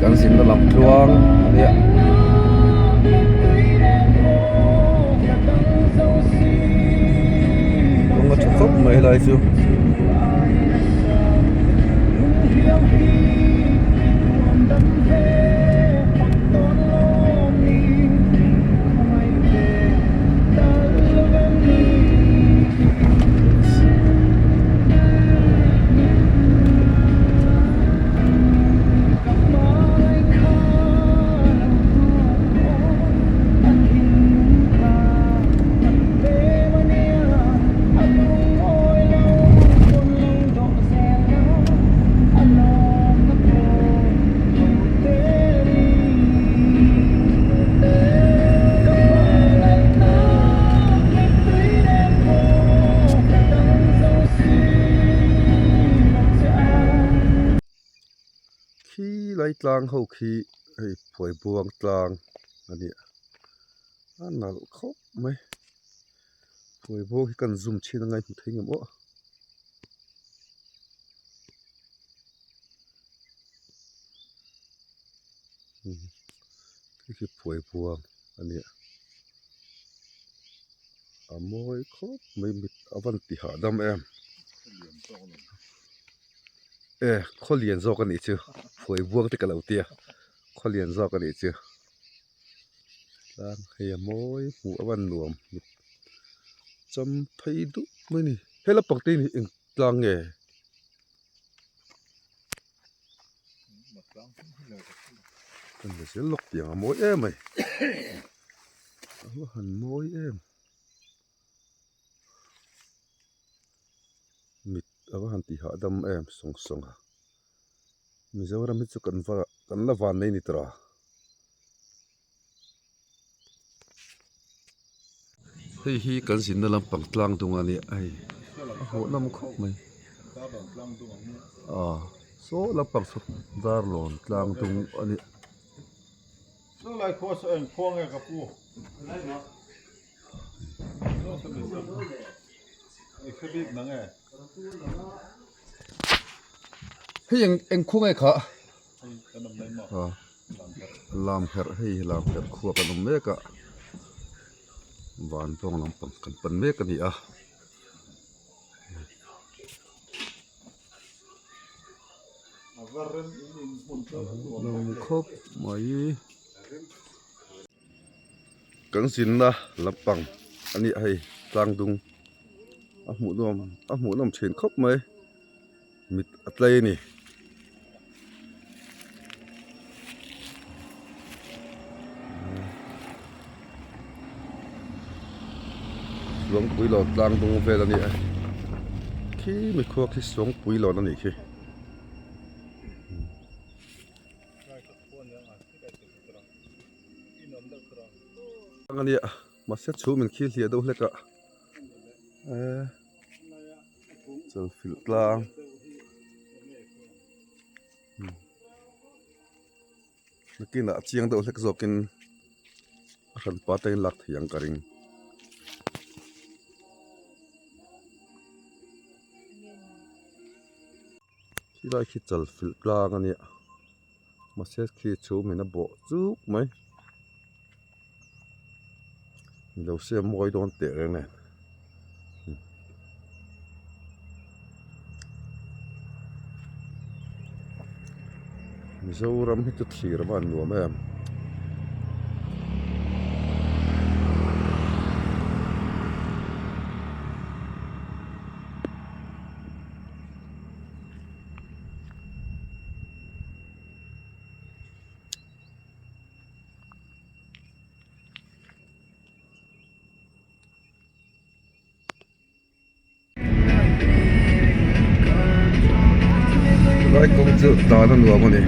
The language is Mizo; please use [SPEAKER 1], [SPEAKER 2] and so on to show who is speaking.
[SPEAKER 1] Kan zinna lam tluang a nia. Kawng a tha khawp mai helai chu. Khi lai tlang ho khi hei phuai buang tlang a ni a, a nalh khawp mai phuai buang hi kan zoom chhin a ngaihmu thei ngem aw. Khi khi phuai buang a ni a a mawi khawp mai mit a van ti hahdam em e khaw lian zawk a nih chu phuai buang te ka lo tia khaw lian zawk a nih chu tlang hei a mawi hmuh a van nuam mit cham phei dup mai a ni he lampang te hi eng tlang nge. Kan la zel lawk tiang a mawi em mai a va han mawi em mit a va han tih hahdam em sawng sawng a Mizoram hi chu kan va kan la van nei ni tawh a. Hei hi kan zinna lampang tlang dung a nia hei a hmuhnawm khawp mai ah saw lampang saw darlawn tlang dung a nia. Hei eng eng khua nge kha ah. Lam herh hei lam herh khua kan awm mek a van tawng lampang kan pan mek a ni a nuam khawp mai kan zinna lampang a ni a hei tlang dung a hmuh nuam a hmuh nawm thin khawp mai. Mit a tlei a ni. Suangpui lawn tlang dung vel a ni a. Khi mikhua khi suangpui lawn a nih khi. A nia mahse chhum in khi hliah deuh hlek a. Chalfilh tlang nakinah chiang deuh hlek zawkin a hranpa te in lak thei ang ka ring. Khilai khi chalfilh tlang a nia mahse khi chhum in a bawh chuk mai nilo se mawi dawn teh reng nen. Mizoram hi chu thlir a van nuam em. Helai kawng chu tan a nuam a ni.